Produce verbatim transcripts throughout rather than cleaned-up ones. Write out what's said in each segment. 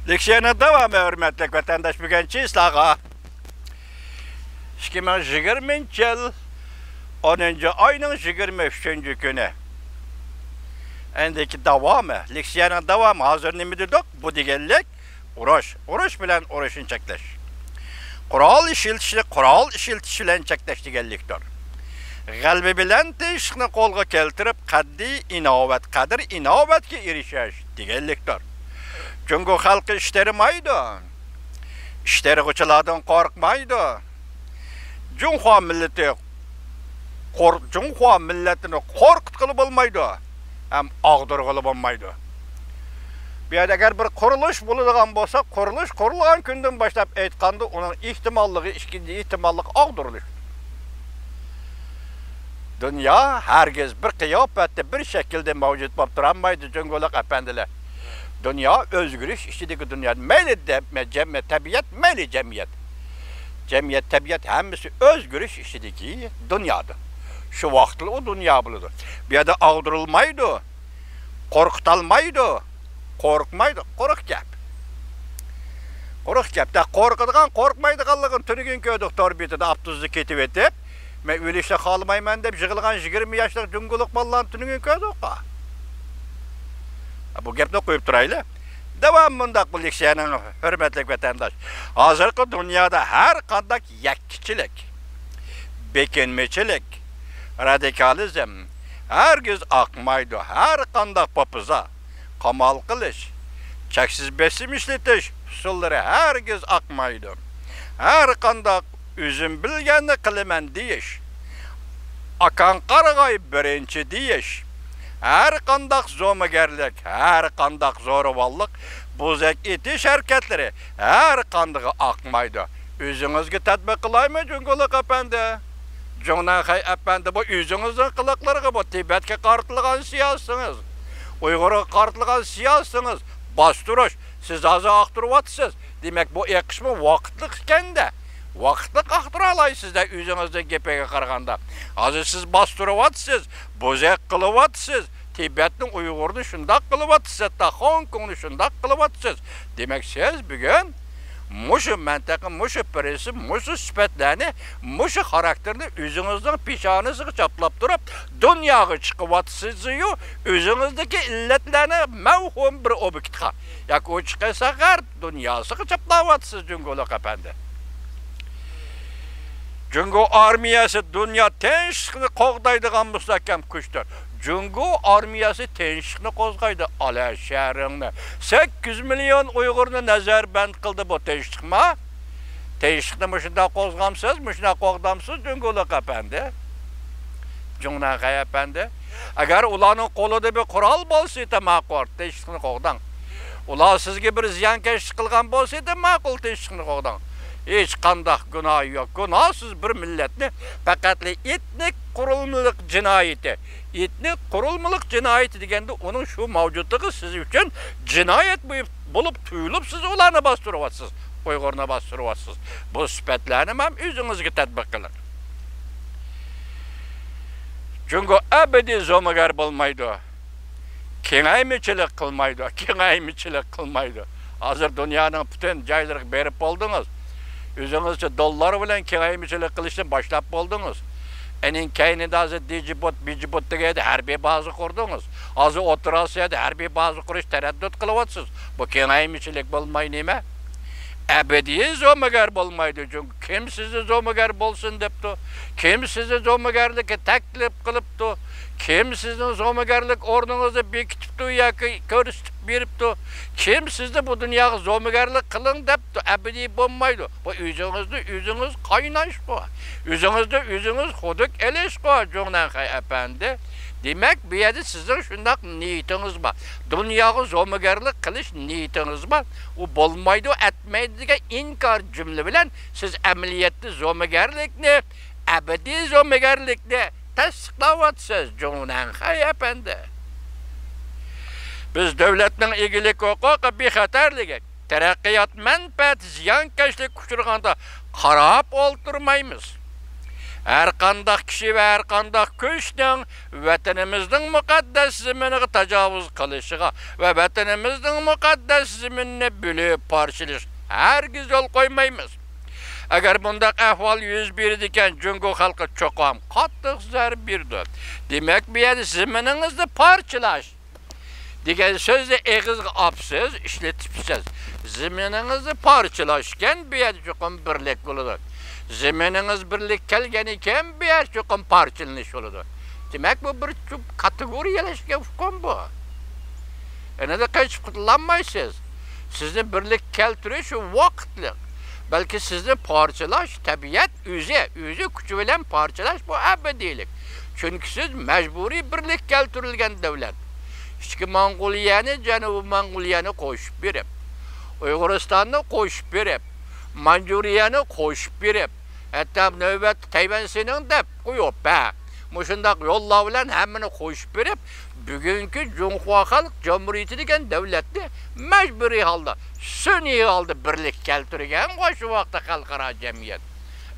لېكسىيەنىڭ داۋامى، ھۆرمەتلىك ۋەتەنداش، بۈگۈنچە سىلەرگە ئىككى مىڭ يىگىرمىنچى يىل ئونىنچى ئاينىڭ يىگىرمە ئۈچىنچى كۈنى. ئەندىكى داۋامى، لېكسىيەنىڭ داۋامى. ھازىر نېمە دېدۇق؟ بۇ دېگەنلىك ئۇرۇش، ئۇرۇش بىلەن ئۇرۇشنى چەكلەش. قورال ئىشلىتىشنى قورال ئىشلىتىش بىلەن چەكلەش دېگەنلىكتۇر. غەلىبە بىلەن تىنچلىقنى قولغا كەلتۈرۈپ، قەتئىي ئىناۋەت، قەدىر ئىناۋەتكە ئېرىشىش دېگەنلىكتۇر. جۇڭگو خەلقى ئىش تېرىمايدۇ. ئىش تېرىغۇچىلاردىن قورقمايدۇ. جۇڭخۇا مىللىتى قور-، جۇڭخۇا مىللىتىنى قورقۇتقىلى بولمايدۇ ھەم ئاغدۇرغىلى بولمايدۇ. بۇ يەردە ئەگەر بىر قۇرۇلۇش بولىدىغان بولسا، قۇرۇلۇش قۇرۇلغان كۈندىن باشلاپ ئېيتقاندا، ئۇنىڭ ئېھتىماللىقى، ئىككىنچى ئېھتىماللىق ئاغدۇرۇلۇش. دۇنيا ھەرگىز بىر قىياپەتتە، بىر شەكىلدە مەۋجۇت بولۇپ تۇرالمايدۇ، جۇڭگولۇق ئەپەندىلەر. دۇنيا ئۆزگىرىش ئىچىدىكى دۇنيا. مەيلى دە-، جەمئىيەت، تەبىئەت، مەيلى جەمئىيەت. جەمئىيەت، تەبىئەت ھەممىسى ئۆزگىرىش ئىچىدىكى دۇنيادۇر. شۇ ۋاقىتلا ئۇ دۇنيا بولىدۇ. بۇ يەردە ئاغدۇرۇلمايدۇ، قورقۇتالمايدۇ، قورقمايدۇ. قۇرۇق گەپ. قۇرۇق گەپ. دە، قورقىدىغان، قورقمايدىغانلىقىنى تۈنۈگۈن كۆردۇق، تور بېتىدە ئاپتوبۇستا كېتىۋېتىپ، مەن ئۆلۈشنى خالىمايمەن دەپ يىغلىغان يىگىرمە ياشلىق جۇڭگولۇق بالىلارنى تۈنۈگۈن كۆردۇققۇ. بۇ گەپنى قويۇپ تۇرايلى. داۋامى مۇنداق، بۇ لېكسىيەنىڭ، ھۆرمەتلىك ۋەتەنداش. ھازىرقى دۇنيادا ھەر قانداق يەككىچىلىك، بېكىنمىچىلىك، رادىكالىزم ھەرگىز ئاقمايدۇ. ھەر قانداق پوپىزا، قامال قىلىش، چەكسىز بېسىم ئىشلىتىش ئۇسۇللىرى ھەرگىز ئاقمايدۇ. ھەر قانداق ئۆزۈم بىلگەننى قىلىمەن دېيىش، ئاكاڭ قارىغاي بىرىنچى دېيىش، ھەر قانداق زومىگەرلىك، ھەر قانداق زورىۋاللىق، بوزەك ئېتىش ھەرىكەتلىرى ھەر قاندىقى ئاقمايدۇ. ئۆزىڭىزگە تەتبىق قىلايمۇ، جۇڭگولۇق ئەپەندى؟ جۇڭنەنخەي ئەپەندى، بۇ ئۆزىڭىزنىڭ قىلىقلىرىغا، بۇ تىبەتكە قارىتىلغان سىياسىتىڭىز، ئۇيغۇرغا قارىتىلغان سىياسىتىڭىز، باستۇرۇش، سىز ھازىر ئاختۇرۇۋاتىسىز. دېمەك، بۇ ئېقىشمۇ ۋاقىتلىق ئىكەن-دە. ۋاقىتلىق ئاختۇرالايسىز-دە، ئۆزىڭىزنىڭ گېپىگە قارىغاندا. ھازىر سىز باستۇرۇۋاتىسىز، بوزەك قىلىۋاتىسىز. تىبەتنى، ئۇيغۇرنى شۇنداق قىلىۋاتىسىز، ھەتتا خوڭكوڭنى شۇنداق قىلىۋاتىسىز. دېمەك، سىز بۈگۈن مۇشۇ مەنتىقە، مۇشۇ پىرىنسىپ، مۇشۇ سۈپەتلەرنى، مۇشۇ خاراكتېرنى ئۆزىڭىزنىڭ پېشانىسىغا چاپلاپ تۇرۇپ، دۇنياغا چىقىۋاتىسىزۇ، ئۆزىڭىزدىكى ئىللەتلەرنى مەۋھۇم بىر ئوبيېكتقا ياكى ئۇ چىقىرسا غەرب دۇنياسىغا چاپلاۋاتىسىز، جۇڭگولۇق ئەپەندى. جۇڭگو ئارمىيەسى دۇنيا تىنچلىقىنى قوغدايدىغان مۇستەھكەم كۈچتۇر. جۇڭگو ئارمىيەسى تىنچلىقنى قوزغايدۇ. ئالا شەھىرىڭنى، سەككىز مىليون ئۇيغۇرنى نەزەربەند قىلدى، بۇ تىنچلىقما؟ تىنچلىقنى مۇشۇنداق قوزغامسىز، مۇشۇنداق قوغدامسىز، جۇڭگولۇق ئەپەندى؟ جۇڭنەنخەي ئەپەندى، ئەگەر ئۇلارنىڭ قولىدا بىر قورال بولسا ئىدى، ماقۇل، تىنچلىقنى قوغداڭ. ئۇلار سىزگە بىر زىيانكەشلىك قىلغان بولسا ئىدى، ماقۇل، تىنچلىقنى قوغداڭ. ھېچقانداق گۇناھى يوق، گۇناھسىز بىر مىللەتنى پەقەتلا ئېتنىك قۇرۇلمىلىق جىنايىتى، ئېتنىك قۇرۇلمىلىق جىنايىتى دېگەندە ئۇنىڭ شۇ مەۋجۇتلۇقى سىز ئۈچۈن جىنايەت بولۇپ، بولۇپ تۇيۇلۇپ سىز ئۇلارنى باستۇرۇۋاتىسىز، ئۇيغۇرنى باستۇرۇۋاتىسىز. بۇ سۈپەتلەرنى ھەم ئۆزىڭىزگە تەتبىق قىلىڭ. جۇڭگو ئەبەدىي زومىگەر بولمايدۇ. كېڭەيمىچىلىك قىلمايدۇ، كېڭەيمىچىلىك قىلمايدۇ. ھازىر دۇنيانىڭ پۈتۈن جايلىرىغا بېرىپ بولدىڭىز. ئۆزىڭىزچە دوللار بىلەن كېڭەيمىچىلىك قىلىشتىن باشلاپ بولدىڭىز. ئېنىڭ كەينىدە ھازىر دىجىبۇت، بىجىبۇت دېگەندە ھەربىي بازا قۇردىڭىز. ھازىر ئوتتۇرا ئاسىيادا ھەربىي بازا قۇرۇش تەرەددۇت قىلىۋاتىسىز. بۇ كېڭەيمىچىلىك بولماي نېمە؟ ئەبەدىي زومىگەر بولمايدۇ. جۇڭگو كىم سىزنى زومىگەر بولسۇن دەپتۇ؟ كىم سىزنى زومىگەرلىككە تەكلىپ قىلىپتۇ؟ كىم سىزنىڭ زومىگەرلىك ئورنىڭىزنى بېكىتىپتۇ ياكى كۆرسىتىپ بېرىپتۇ؟ كىم سىزنى بۇ دۇنياغا زومىگەرلىك قىلىڭ دەپتۇ؟ ئەبەدىي بولمايدۇ. بۇ ئۆزىڭىزنى ئۆزىڭىز قايناشقۇ، ئۆزىڭىزنى ئۆزىڭىز خۇدۈك ئېلىشقۇ، جۇڭنەنخەي ئەپەندى. دېمەك، بۇ يەردە سىزنىڭ شۇنداق نىيىتىڭىز بار. دۇنياغا زومىگەرلىك قىلىش نىيىتىڭىز بار. ئۇ بولمايدۇ، ئەتمەيدۇ دېگەن ئىنكار جۈملە بىلەن سىز ئەمەلىيەتتە زومىگەرلىكنى، ئەبەدىي زومىگەرلىكنى تەستىقلاۋاتىسىز، جۇڭنەنخەي ئەپەندى. بىز دۆلەتنىڭ ئىگىلىك ھوقۇقى، بىخەتەرلىكى، تەرەققىيات مەنپەئەتى زىيانكەشلىككە ئۇچرىغاندا قاراپ ئولتۇرمايمىز. ھەرقانداق كىشى ۋە ھەرقانداق كۈچنىڭ ۋەتىنىمىزنىڭ مۇقەددەس زېمىنىغا تاجاۋۇز قىلىشىغا ۋە ۋەتىنىمىزنىڭ مۇقەددەس زېمىنىنى بۆلۈپ پارچىلىشىغا ھەرگىز يول قويمايمىز. ئەگەر بۇنداق ئەھۋال يۈز بېرىدىكەن، جۇڭگو خەلقى چوقۇم قاتتىق زەربە بېرىدۇ. دېمەك، بۇ يەردە زېمىنىڭىزنى پارچىلاش دېگەن سۆزنى ئېغىزغا ئاپسىز، ئىشلىتىپسىز. زېمىنىڭىزنى پارچىلاشكەن، بۇ يەردە چوقۇم بىرلىك بولىدۇ. زېمىنىڭىز بىرلىك كەلگەنىكەن، بۇ يەردە چوقۇم پارچىلىنىش بولىدۇ. دېمەك، بۇ بىر چوڭ كاتېگورىيەلەشكەن ئۇقۇم بۇ. ئېنىدىن قېچىپ قۇتۇلالمايسىز. سىزنى بىرلىك كەلتۈرۈش ۋاقىتلىق. بەلكى سىزنى پارچىلاش تەبىئەت ئۆزى، ئۆزى كۈچى بىلەن پارچىلاش بۇ ئەبەدىيلىك. چۈنكى سىز مەجبۇرىي بىرلىك كەلتۈرۈلگەن دۆلەت. ئىچكى موڭغۇلىيەنى، جەنۇبىي موڭغۇلىيەنى قوشۇپ بېرىپ، ئۇيغۇرىستاننى قوشۇپ بېرىپ، مانجۇرىيەنى قوشۇپ بېرىپ، ھەتتا نۆۋەتتە تەيۋەن سېنىڭ دەپ قويۇپ، ھە، مۇشۇنداق يوللار بىلەن ھەممىنى قوشۇپ بېرىپ، بۈگۈنكى جۇڭخۇا خەلق جۇمھۇرىيىتى دېگەن دۆلەتنى مەجبۇرىي ھالدا، سۈنئىي ھالدا بىرلىككە كەلتۈرگەنغۇ شۇ ۋاقىتتا خەلقئارا جەمئىيەت.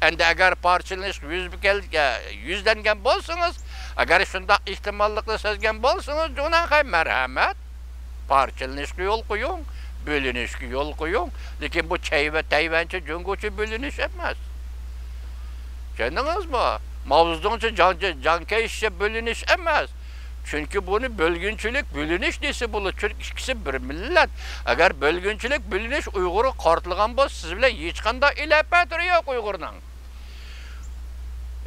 ئەمدى ئەگەر پارچىلىنىش يۈز بەرگەن، يۈزلەنگەن بولسىڭىز، ئەگەر شۇنداق ئېھتىماللىقنى سەزگەن بولسىڭىز، جۇڭنەنخەي مەرھەمەت، پارچىلىنىشقا يول قويۇڭ، بۆلۈنۈشكە يول قويۇڭ. لېكىن بۇ چەيۋە-، تەيۋەنچە جۇڭگوچە بۆلۈنۈش ئەمەس. چۈشەندىڭىزمۇ؟ ماۋزېدۇڭچە، جاڭ-، جاڭكەيشىچە بۆلۈنۈش ئەمەس. چۈنكى بۇنى بۆلگۈنچىلىك، بۆلۈنۈش دېسە بولىدۇ. چۈنكى ئىككىسى بىر مىللەت. ئەگەر بۆلگۈنچىلىك، بۆلۈنۈش ئۇيغۇرغا قارىتىلغان بولسا، سىز بىلەن ھېچقانداق ئېلپەتى يوق ئۇيغۇرنىڭ.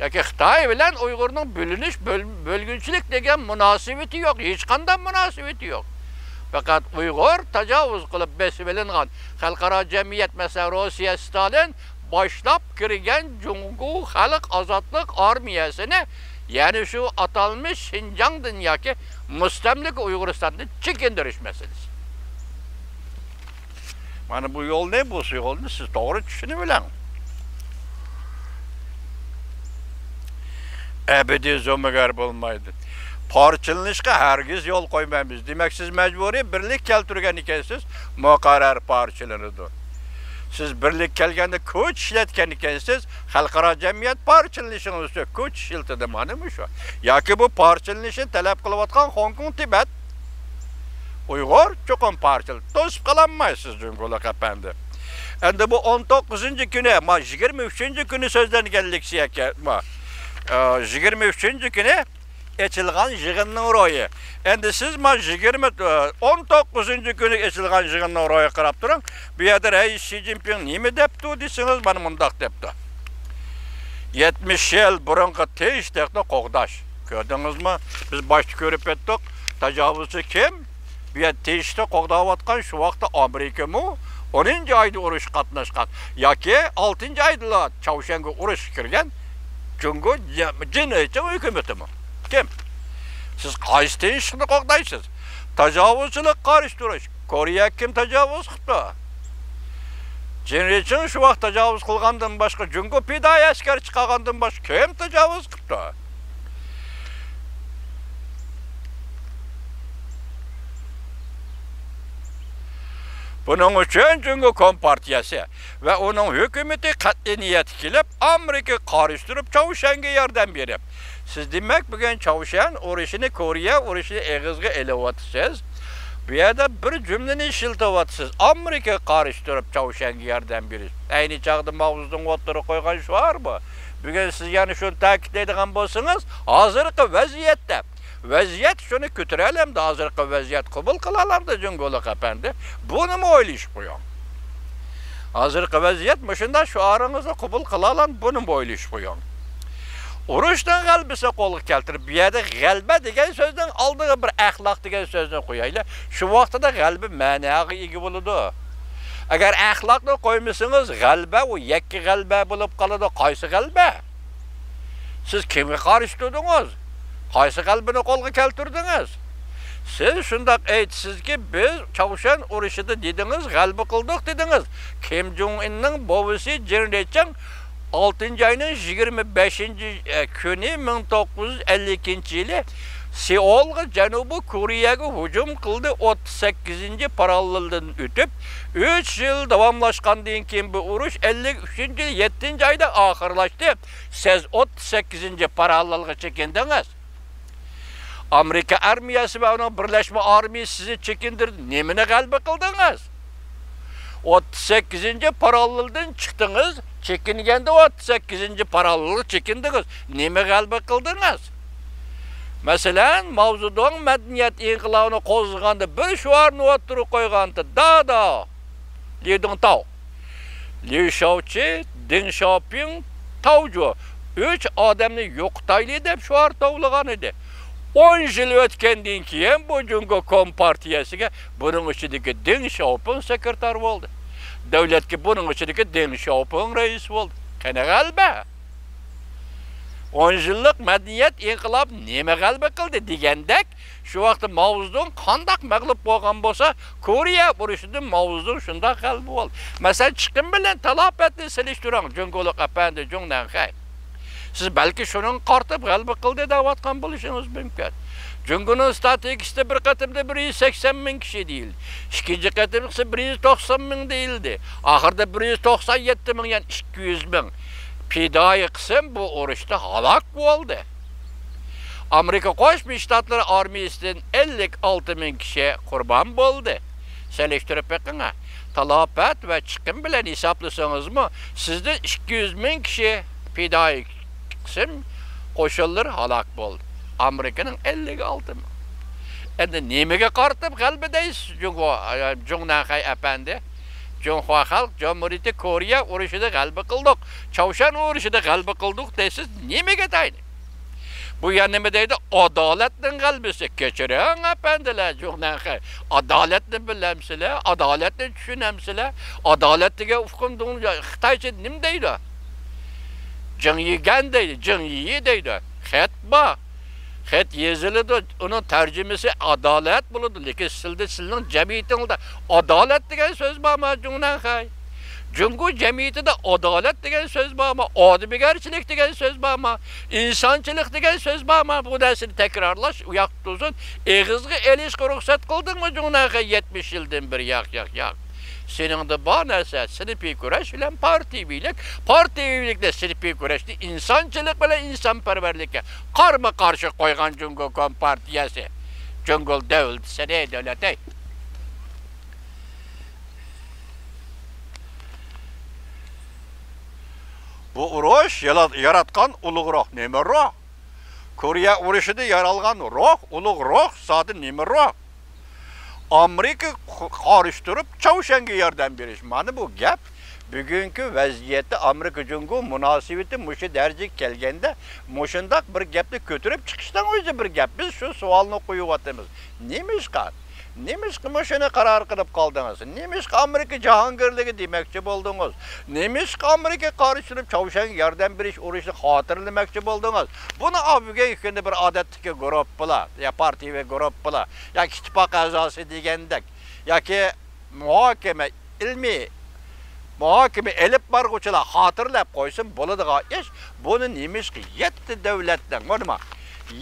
ياكى خىتاي بىلەن ئۇيغۇرنىڭ بۆلۈنۈش، بۆل-، بۆلگۈنچىلىك دېگەن مۇناسىۋىتى يوق، ھېچقانداق مۇناسىۋىتى يوق. پەقەت ئۇيغۇر تاجاۋۇز قىلىپ بېسىۋېلىنغان، خەلقئارا جەمئىيەت، مەسىلەن، روسىيە، ستالىن باشلاپ كىرگەن جۇڭگو خەلق ئازادلىق ئارمىيەسىنى، يەنى شۇ ئاتالمىش شىنجاڭدىن ياكى مۇستەملىكە ئۇيغۇرىستاندىن چېكىندۈرۈش مەسىلىسى. مانا بۇ يولنى، بۇ يولنى سىز توغرا چۈشىنىۋېلىڭ. ئەبەدىي زومىگەر بولمايدۇ. پارچىلىنىشقا ھەرگىز يول قويمايمىز. دېمەك، سىز مەجبۇرىي بىرلىك كەلتۈرگەن ئىكەنسىز، مۇقەررەر پارچىلىنىدۇ. سىز بىرلىك كەلگەندە كۈچ ئىشلەتكەن ئىكەنسىز، خەلقئارا جەمئىيەت پارچىلىنىشىڭىز ئۈچۈن كۈچ ئىشلىتىدۇ، مانا مۇشۇ. ياكى بۇ پارچىلىنىشنى تەلەپ قىلىۋاتقان خوڭكوڭ، تىبەت، ئۇيغۇر چوقۇم پارچىلىنىدۇ. توسۇپ قالالمايسىز جۇڭگولۇق ئەپەندى. ئەمدى بۇ ئون توققۇزىنچى كۈنى، ما، يىگىرمە ئۈچىنچى كۈنى سۆزلەنگەن لېكسىيە، ما، ئە، يىگىرمە ئۈچىنچى كۈنى ئېچىلغان يىغىننىڭ روھى. ئەمدى سىز ما يىگىرمە، ئون توققۇزىنچى كۈنى ئېچىلغان يىغىننىڭ روھىغا قاراپ تۇرۇڭ. بۇ يەردە رەئىس شى جىنپىڭ نېمە دەپتۇ دېسىڭىز، مانا مۇنداق دەپتۇ. يەتمىش يىل بۇرۇنقى تىنچلىقنى قوغداش. كۆردىڭىزمۇ؟ بىز باشتا كۆرۈپ ئۆتتۇق. تاجاۋۇزچى كىم؟ بۇ يەردە تىنچلىقنى قوغداۋاتقان شۇ ۋاقىتتا ئامېرىكىمۇ ئونىنچى ئايدا ئۇرۇشقا قاتناشقان ياكى ئالتىنچى ئايدىلا چاۋشيەنگە ئۇرۇشقا كىرگەن جۇڭگو جىن ئېچىڭ ھۆكۈمىتىمۇ؟ كىم؟ سىز قايسى تىنچلىقنى قوغدايسىز؟ تاجاۋۇزچىلىققا قارشى تۇرۇش. كورېيەگە كىم تاجاۋۇز قىپتۇ؟ جىن ئېچىڭ شۇ ۋاقىت تاجاۋۇز قىلغاندىن باشقا، جۇڭگو پىدائىي ئەسكەر چىقارغاندىن باشقا كىم تاجاۋۇز قىپتۇ؟ بۇنىڭ ئۈچۈن جۇڭگو كومپارتىيەسى ۋە ئۇنىڭ ھۆكۈمىتى قەتئىي نىيەتكە كېلىپ، ئامېرىكىغا قارشى تۇرۇپ، چاۋشيەنگە ياردەم بېرىپ، سىز دېمەك بۈگۈن چاۋشيەن ئۇرۇشىنى، كورېيە ئۇرۇشىنى ئېغىزغا ئېلىۋاتىسىز. بۇ يەردە بىر جۈملىنى ئىشلىتىۋاتىسىز. ئامېرىكىغا قارشى تۇرۇپ چاۋشيەنگە ياردەم بېرىش. ئەينى چاغدا ماۋزېدۇڭ ئوتتۇرىغا قويغان شوئار بۇ. بۈگۈن سىز يەنە شۇنى تەكىتلەيدىغان بولسىڭىز، ھازىرقى ۋەزىيەتتە، ۋەزىيەت شۇنى كۆتۈرەلەمدۇ؟ ھازىرقى ۋەزىيەت قوبۇل قىلالامدۇ جۇڭگولۇق ئەپەندى؟ بۇنىمۇ ئويلىشىپ قويۇڭ. ھازىرقى ۋەزىيەت مۇشۇنداق، شوئارىڭىزنى قوبۇل قىلالام، بۇنىمۇ ئويلىشىپ قويۇڭ. ئۇرۇشنىڭ غەلىبىسى قولغا كەلتۈرۈپ، بۇ يەردە غەلىبە دېگەن سۆزنىڭ ئالدىغا بىر ئەخلاق دېگەن سۆزنى قويايلى. شۇ ۋاقتىدا غەلىبە مەناغا ئىگە بولىدۇ. ئەگەر ئەخلاقنى قويمىسىڭىز، غەلىبە ئۇ يەككە غەلىبە بولۇپ قالىدۇ. قايسى غەلىبە؟ سىز كىمگە قارشى تۇردىڭىز؟ قايسى غەلىبىنى قولغا كەلتۈردىڭىز؟ سىز شۇنداق ئېيتىسىزكى، بىز چاۋشيەن ئۇرۇشىدا دېدىڭىز، غەلىبە قىلدۇق دېدىڭىز. كىم جۇڭ ئىننىڭ بوۋىسى جىن رېچىڭ ئالتىنچى ئاينىڭ يىگىرمە بەشىنچى كۈنى مىڭ توققۇز يۈز ئەللىك ئىككىنچى يىلى سېئۇلغا جەنۇبىي كورېيەگە ھۇجۇم قىلدى، ئوتتۇز سەككىزىنچى پاراللېلدىن ئۆتۈپ، ئۈچ يىل داۋاملاشقاندىن كېيىن بۇ ئۇرۇش ئەللىك ئۈچىنچى يىل يەتتىنچى ئايدا ئاخىرلاشتى. سىز ئوتتۇز سەككىزىنچى پاراللېلغا چېكىندىڭىز. ئامېرىكا ئارمىيەسى ۋە ئۇنىڭ بىرلەشمە ئارمىيىسى سىزنى چېكىندۈردى. نېمىنى غەلىبە قىلدىڭىز؟ ئوتتۇز سەككىزىنچى پاراللېلدىن چىقتىڭىز، چېكىنگەندە ئوتتۇز سەككىزىنچى پاراللېلغا چېكىندىڭىز. نېمە غەلىبە قىلدىڭىز؟ مەسىلەن، ماۋزېدۇڭ مەدەنىيەت ئىنقىلابىنى قوزغىغاندا بىر شوئارنى ئوتتۇرىغا قويغانتى، دادا، ليۇ دىڭتاۋ، ليۇ شياۋچى، دېڭ شياۋپىڭ، تاۋجۇ، ئۈچ ئادەمنى يوقىتايلى دەپ شوئار توۋلىغان ئىدى. ئون يىل ئۆتكەندىن كېيىن بۇ جۇڭگو كومپارتىيەسىگە بۇنىڭ ئىچىدىكى دېڭ شياۋپىڭ سېكرېتار بولدى. دۆلەتكە بۇنىڭ ئىچىدىكى دېڭ شياۋپىڭ رەئىس بولدى. قېنى غەلىبە؟ ئون يىللىق مەدەنىيەت ئىنقىلابى نېمە غەلىبە قىلدى دېگەندەك، شۇ ۋاقىتتا ماۋزېدۇڭ قانداق مەغلۇپ بولغان بولسا، كورېيە ئۇرۇشىدا ماۋزېدۇڭ شۇنداق غەلىبە بولدى. مەسىلەن، چىقىم بىلەن تالاپەتنى سېلىشتۇرۇڭ، جۇڭگولۇق ئەپەندى جۇڭ نەنخەي. سىز بەلكى شۇنىڭغا قارىتىپ غەلىبە قىلدى دەۋاتقان بولۇشىڭىز مۇمكىن. جۇڭگونىڭ ستراتېگىيىسىدە بىر قېتىمدا بىر يۈز سەكسەن مىڭ كىشى دېيىلدى. ئىككىنچى قېتىمقىسى بىر يۈز توقسان مىڭ دېيىلدى. ئاخىرىدا بىر يۈز توقسان يەتتە مىڭ، يەنى ئىككى يۈز مىڭ پىدائىي قىسىم بۇ ئۇرۇشتا ھالاك بولدى. ئامېرىكا قوشما شتاتلىرى ئارمىيىسىدىن ئەللىك ئالتە مىڭ كىشى قۇربان بولدى. سېلىشتۇرۇپ بېقىڭا، تالاپەت ۋە چىقىم بىلەن ھېسابلىسىڭىزمۇ، سىزدىن ئىككى يۈز مىڭ كىشى پىدائىي قىسىم قوشۇنلىرى ھالاك بولدى. ئامېرىكىنىڭ ئەللىك ئالتە مىڭ. ئەمدى نېمىگە قارىتىپ غەلىبە دەيسىز، جۇڭگو، جۇڭ نەنخەي ئەپەندى؟ جۇڭخۇا خەلق جۇمھۇرىيىتى كورېيە ئۇرۇشىدا غەلىبە قىلدۇق، چاۋشيەن ئۇرۇشىدا غەلىبە قىلدۇق دەيسىز، نېمىگە دەيدۇ؟ بۇ يەنە نېمە دەيدۇ؟ ئادالەتنىڭ غەلىبىسى. كەچۈرۈڭ ئەپەندىلەر، جۇڭ نەنخەي، ئادالەتنى بىلەمسىلەر؟ ئادالەتنى چۈشىنەمسىلەر؟ ئادالەت دېگەن ئۇقۇم دۇڭ-، خىتايچە نېمە دەيدۇ؟ جىڭ يىگەن دەيدۇ، جىڭ يىي دەيدۇ. خەت بار. خەت يېزىلىدۇ، ئۇنىڭ تەرجىمىسى ئادالەت بولىدۇ. لېكىن سىلدە، سىلنىڭ جەمئىيىتىڭىزدە ئادالەت دېگەن سۆز بارمۇ، جۇڭ نەنخەي؟ جۇڭگو جەمئىيىتىدە ئادالەت دېگەن سۆز بارمۇ؟ ئادىمىگەرچىلىك دېگەن سۆز بارمۇ؟ ئىنسانچىلىق دېگەن سۆز بارمۇ؟ بۇ نەرسىنى تەكرارلاش ئۇ ياقتا تۇرسۇن. ئېغىزغا ئېلىشقا رۇخسەت قىلدىڭمۇ، جۇڭ نەنخەي؟ يەتمىش يىلدىن بېرى. ياق، ياق، ياق. سېنىڭدە بار نەرسە سىنىپىي كۈرەش بىلەن پارتىيىۋىلىك، پارتىيىۋىلىكنى سىنىپىي كۈرەشنى ئىنسانچىلىق بىلەن ئىنسانپەرۋەرلىككە قارىمۇ قارشى قويغان جۇڭگو كومپارتىيەسى. جۇڭگو دۆلىتى سېنى دۆلەت، ھەي. بۇ ئۇرۇش يالا-، ياراتقان ئۇلۇغ روھ. نېمە روھ؟ كورېيە ئۇرۇشىدا يارالغان روھ، ئۇلۇغ روھ زادى نېمە روھ؟ ئامېرىكا قارشى تۇرۇپ، چاۋشيەنگە ياردەم بېرىش. مانا بۇ گەپ. بۈگۈنكى ۋەزىيەتتە ئامېرىكا جۇڭگو مۇناسىۋىتى مۇشۇ دەرىجىگە كەلگەندە، مۇشۇنداق بىر گەپنى كۆتۈرۈپ چىقىشنىڭ ئۆزى بىر گەپ. بىز شۇ سوئالنى قويۇۋاتىمىز. نېمىشقا؟ نېمىشقا مۇشۇنى قارار قىلىپ قالدىڭىز؟ نېمىشقا ئامېرىكا جاھانگىرلىكى دېمەكچى بولدىڭىز؟ نېمىشقا ئامېرىكا قارشى تۇرۇپ چاۋشيەنگە ياردەم بېرىش ئۇرۇشىنى خاتىرىلىمەكچى بولدىڭىز؟ بۇنى ئا، بۈگۈنكى كۈندە بىر ئادەتتىكى گۇرۇپپىلار، يا پارتىيىۋى گۇرۇپپىلار، ياكى ئىتتىپاق ئەزاسى دېگەندەك، ياكى مۇھاكىمە، ئىلمىي مۇھاكىمە ئېلىپ بارغۇچىلار خاتىرىلەپ قويسۇن بولىدىغان ئىش. بۇنى نېمىشقا يەتتە دۆلەتنىڭ، مانا،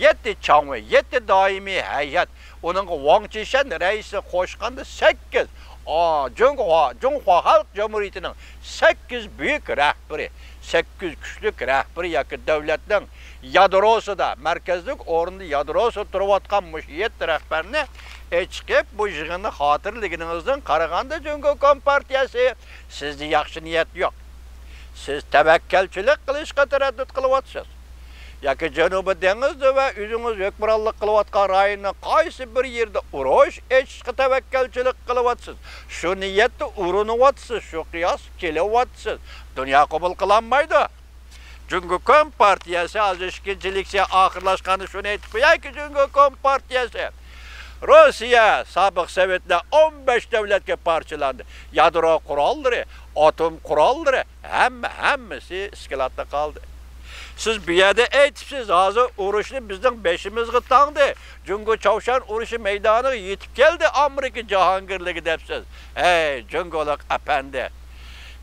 يەتتە چاڭۋې، يەتتە دائىمىي ھەيئەت، ئۇنىڭغا ۋاڭ چىشەن رەئىسلىك قوشقاندا سەككىز، ئا، جۇڭخۇا، جۇڭخۇا خەلق جۇمھۇرىيىتىنىڭ سەككىز بۈيۈك رەھبىرى، سەككىز كۈچلۈك رەھبىرى ياكى دۆلەتنىڭ يادروسىدا، مەركەزلىك ئورۇندا يادروسىدا تۇرۇۋاتقان مۇشۇ يەتتە رەھبەرنى ئېچىقىپ، بۇ يىغىننى خاتىرىلىگىنىڭىزدىن قارىغاندا، جۇڭگو كومپارتىيەسى، سىزدە ياخشى نىيەت يوق. سىز تەۋەككەلچىلىك قىلىشقا تەرەددۇت قىلىۋاتىسىز. ياكى جەنۇبىي دېڭىزدا ۋە ئۆزىڭىز ھۆكۈمرانلىق قىلىۋاتقان رايوننىڭ قايسى بىر يېرىدە ئۇرۇش ئېچىشقا تەۋەككەلچىلىك قىلىۋاتىسىز. شۇ نىيەتتە ئۇرۇنۇۋاتىسىز، شۇ قىياس كېلىۋاتىسىز. دۇنيا قوبۇل قىلالمايدۇ. جۇڭگو كومپارتىيەسى، ھازىر ئىككىنچى لېكسىيە ئاخىرلاشقاندا شۇنى ئېيتىپ قويايكى، جۇڭگو كومپارتىيەسى، روسىيە، سابىق سوۋېتلار ئون بەش دۆلەتكە پارچىلاندى. يادرو قوراللىرى، ئاتوم قوراللىرى، ھەممە، ھەممىسى ئىسكىلاتتا قالدى. سىز بۇ يەردە ئېيتىپسىز، ھازىر ئۇرۇشنى بىزنىڭ بېشىمىزغا تاڭدى، جۇڭگو چاۋشيەن ئۇرۇشى مەيدانىغا يېتىپ كەلدى، ئامېرىكا جاھانگىرلىكى دەپسىز. ھەي، جۇڭگولۇق ئەپەندى!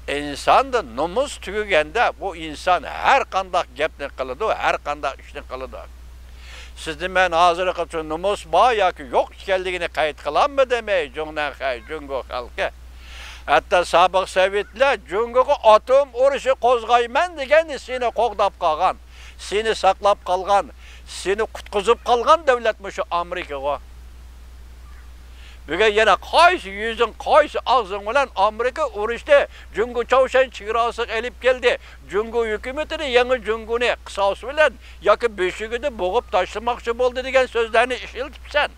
ئىنساندا نومۇس تۈگىگەندە، بۇ ئىنسان ھەر قانداق گەپنى قىلىدۇ، ھەر قانداق ئىشنى قىلىدۇ. سىزنى مەن ھازىرغىچە نومۇس بار ياكى يوق ئىكەنلىكىنى قەيت قىلالمىدىم، ئەي جۇڭنەنخەي، جۇڭگو خەلقى. ھەتتا سابىق سوۋېتلەر جۇڭگوغا ئاتوم ئۇرۇشى قوزغايمەن دېگەندە سېنى قوغداپ قالغان، سېنى ساقلاپ قالغان، سېنى قۇتقۇزۇپ قالغان دۆلەت مۇشۇ ئامېرىكىغۇ. بۈگۈن يەنە قايسى يۈزۈڭ، قايسى ئاغزىڭ بىلەن ئامېرىكا ئۇرۇشتى، جۇڭگو چاۋشيەن چېگراسىغا ئېلىپ كەلدى، جۇڭگو ھۆكۈمىتىنى يېڭى جۇڭگونى قىساس بىلەن ياكى بۆشۈكىدە بوغۇپ تاشلىماقچى بولدى دېگەن سۆزلەرنى ئىشلىتىپسەن.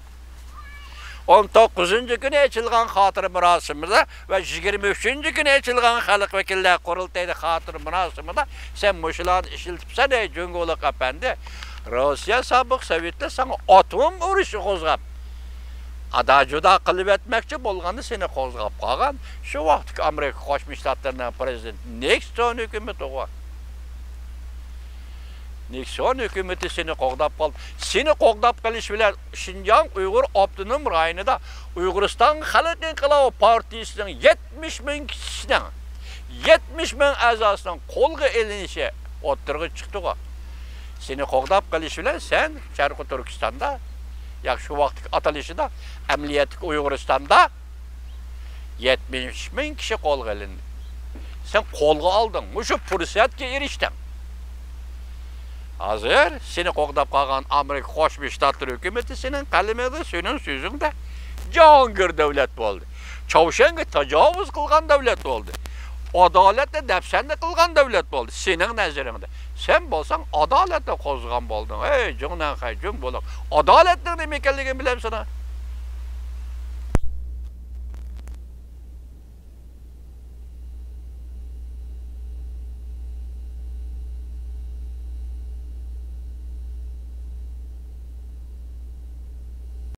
ئون توققۇزىنچى كۈنى ئېچىلغان خاتىرە مۇراسىمىدا ۋە يىگىرمە ئۈچىنچى كۈنى ئېچىلغان خەلق ۋەكىللەر قۇرۇلتىيىدا خاتىرە مۇراسىمىدا سەن مۇشۇلارنى ئىشلىتىپسەن، ئەي جۇڭگولۇق ئەپەندى. روسىيە سابىق سوۋېتلار ساڭا ئاتوم ئۇرۇشى قوزغاپ، ئادا-جۇدا قىلىۋەتمەكچى بولغاندا سېنى قوزغاپ قالغان شۇ ۋاقىتتىكى ئامېرىكا قوشما شتاتلىرىنىڭ پرېزىدېنتى نىكسون ھۆكۈمىتىغۇ. نىكسون ھۆكۈمىتى سېنى قوغداپ قالدى. سېنى قوغداپ قېلىش بىلەن شىنجاڭ ئۇيغۇر ئاپتونوم رايونىدا ئۇيغۇرىستان خەلق ئىنقىلابى پارتىيىسىنىڭ يەتمىش مىڭ كىشىسىنىڭ، يەتمىش مىڭ ئەزاسىنىڭ قولغا ئېلىنىشى ئوتتۇرىغا چىقتىغۇ. سېنى قوغداپ قېلىش بىلەن سەن شەرقىي تۈركىستاندا، ياكى شۇ ۋاقىتتىكى ئاتىلىشىدا، ئەمەلىيەتتىكى ئۇيغۇرىستاندا يەتمىش مىڭ كىشى قولغا ئېلىندى. سەن قولغا ئالدىڭ، مۇشۇ پۇرسەتكە ئېرىشتىڭ. ھازىر سېنى قوغداپ قالغان ئامېرىكا قوشما شتاتلىرى ھۆكۈمىتى سېنىڭ قەلىمىڭدە، سېنىڭ سۆزۈڭدە جاھانگىر دۆلەت بولدى. چاۋشيەنگە تاجاۋۇز قىلغان دۆلەت بولدى. ئادالەتنى دەپسەندە قىلغان دۆلەت بولدى سېنىڭ نەزىرىڭدە. سەن بولساڭ ئادالەتنى قوزغىغان بولدۇڭ. ئەي جۇڭنەنخەي، جۇڭگولۇق، ئادالەتنىڭ نېمە ئىكەنلىكىنى بىلەمسەن؟